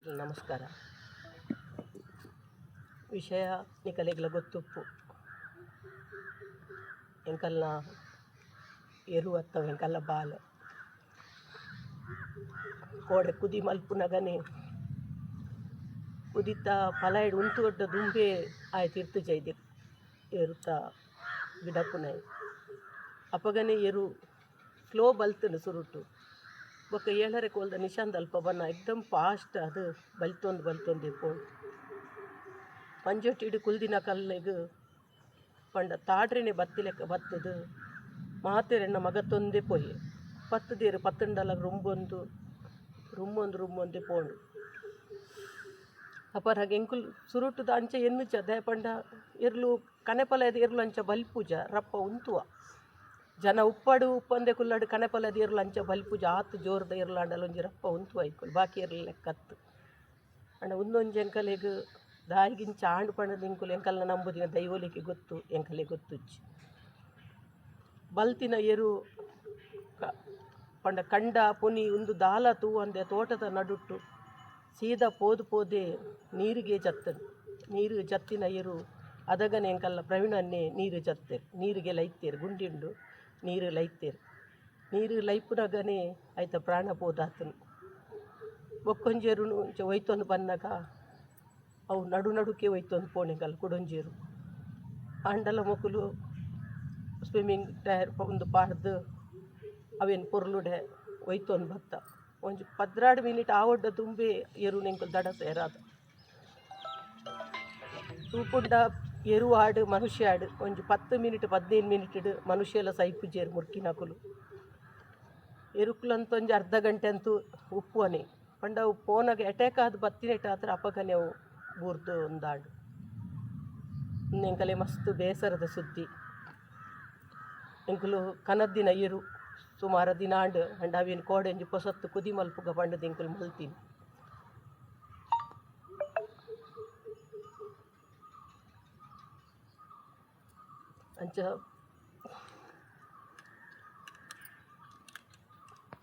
ನಮಸ್ಕಾರ. ವಿಷಯ ನಿಕಲೆಗ್ಲ ಗೊತ್ತುಪ್ಪು. ಎಂಕಲ್ನ ಎರು ಅತ್ತವ ಎಂಕಲ್ಲ ಬಾಲೆ ಕೋಡೆ ಕುದಿ ಮಲ್ಪುನಗನೆ ಕುದಿತ ಪಲಾಯಿಡ್ ಉಂತುಗಡ್ಡ ದುಂಬೆ ಆಯ್ ತಿರ್ತು ಜೈದೆ ಎರುತ ಗಿಡಪುನೈ ಅಪಗನೆ ಎರು ಸ್ಲೋ ಬಲ್ತುಂಡು ಸುರುಟು ಬೊಕ್ಕ ಏಳರೆ ಕೋಲ್ದ ನಿಶಾಂದ್ ಅಲ್ಪ ಬನ್ನ ಎಕ್ದಮ್ ಫಾಸ್ಟ್ ಅದು ಬಲ್ತೊಂದು ಬಲ್ತೊಂದು ಪೋಂಡು. ಪಂಜೊಟ್ಟಿಡ್ ಕುಲ್ದಿನ ಕಲ್ಲೆಗ್ ಪಂಡ ತಾಡ್ರಿನೆ ಬತ್ತಿಲೆಕ್ಕ ಬತ್ತುದು ಮಾತೆರೆನ್ನ ಮಗತೊಂದೇ ಪೋಯೆ. ಪತ್ತುದೇರು ಪತ್ತುಂಡಲ ರುಂಬೊಂದು ರುಂಬೊಂದು ರುಂಬೊಂದೇ ಪೋಂಡು. ಅಪರಗ ಎಂಕುಲು ಸುರುಟುದ ಅಂಚ ಎನ್ನುಜ ದಾಯೆ ಪಂಡ ಎರ್ಲು ಕನೆಪಲದ ಎರ್ಲು ಅಂಚ ಬಲ್ಪುಜ ರಪ್ಪ ಉಂತುವ. ಜನ ಉಪ್ಪಡು ಉಪ್ಪಂದೆ ಕುಲ್ಲಡು ಕನೆಪಲದ ಎರ್ಲು ಅಂಚ ಬಲ್ಪುಜ ಆತ್ ಜೋರ್ದ ಎರ್ಲಾಂಡಲ ಒಂಜಿ ರಪ್ಪ ಉಂತುವ ಐಕುಲು ಬಾಕಿ ಎರ್ಲು ಲೆಕ್ಕತ್ತು. ಆಂಡ ಉಂದೊಂಜಿ ಎಂಕಲೆಗ್ ದಾಯಿಗಿಂಚ ಆಂಡ್ ಪಂಡ ಎಂಕುಲು ಎಂಕಲ್ನ ನಂಬುದಿನ ದೈವೊಲಿಗೆ ಗೊತ್ತು, ಎಂಕಲೆಗ್ ಗೊತ್ತುಜ್ಜಿ. ಬಲ್ತಿನ ಎರು ಪಂಡ ಕಂಡ ಪುನಿ ಉಂದು ದಾಲ ತೂವಂದೆ ತೋಟದ ನಡುಟ್ಟು ಸೀದಾ ಪೋದು ಪೋದೆ ನೀರಿಗೆ ಜತ್ತನು. ನೀರು ಜತ್ತಿನ ಎರು ಅದಗನೆ ಎಂಕಲ್ನ ಪ್ರವೀಣನ್ನೇ ನೀರು ಜತ್ತೆರ್, ನೀರಿಗೆ ಲೈತೇರ್, ಗುಂಡಿಂಡು ನೀರು ಲೈತೇರ್. ನೀರು ಲೈಪುನಗನೆ ಐತ ಪ್ರಾಣ ಪೋದಾತನು. ಬೊಕ್ಕೊಂಜೆರುನು ಇಂಚ ಒಯ್ತೊಂದು ಬನ್ನಗ ಅವು ನಡು ನಡುಕೆ ಒಯ್ತೊಂದು ಪೋಣೆಂಕಲ್ ಕುಡೊಂಜೆರು. ಆಂಡಲ ಮೊಕುಲು ಸ್ವಿಮ್ಮಿಂಗ್ ಟೈರ್ ಉಂದು ಪಾಡ್ದು ಅವೆನ್ ಪೊರ್ಲುಡೆ ಒಯ್ತೊಂದು ಬತ್ತ. ಒಂಜಿ 12 ಮಿನಿಟ್ ಆವೊಡ್ಡ ದುಂಬೆ ಎರುನು ಎಂಕುಲು ದಡ ಸೇರಾದ. ತೂಪುಂಡ ಎರು ಆಡ್ ಮನುಷ್ಯ ಆಡ್ ಒಂಜಿ 10 ಮಿನಿಟ್ 15 ಮಿನಿಟ್ ಮನುಷ್ಯಲ ಸೈಪುಜೆರ್ ಮುರ್ಕಿನಕುಲು. ಎರುಕುಲಂತ ಒಂಜಿ ಅರ್ಧ ಗಂಟೆ ಅಂತೂ ಉಪ್ಪುವನೆ. ಪಂಡ ಅವು ಪೋನಗ ಅಟ್ಯಾಕ್ ಆದ್ ಬತ್ತಿನೆಟ್ ಆತ್ರ ಅಪಗನೆ ಅವು ಬೂರ್ದು ಉಂದಾಂಡ್. ಎಂಕಲೆ ಮಸ್ತ್ ಬೇಸರದ ಸುದ್ದಿ. ಎಂಕುಲು ಕನದ್ದಿನ ಎರು ಸುಮಾರು ದಿನ ಆಂಡ್ ಅಂಡ ಅವೇನು ಕೋಡೆ ಒಂಜಿ ಪೊಸತ್ತು ಕುದಿ ಮಲ್ಪುಗ ಪಂಡದು ಎಂಕುಲು ಮಲ್ತಿನಿ. ಅಂಚ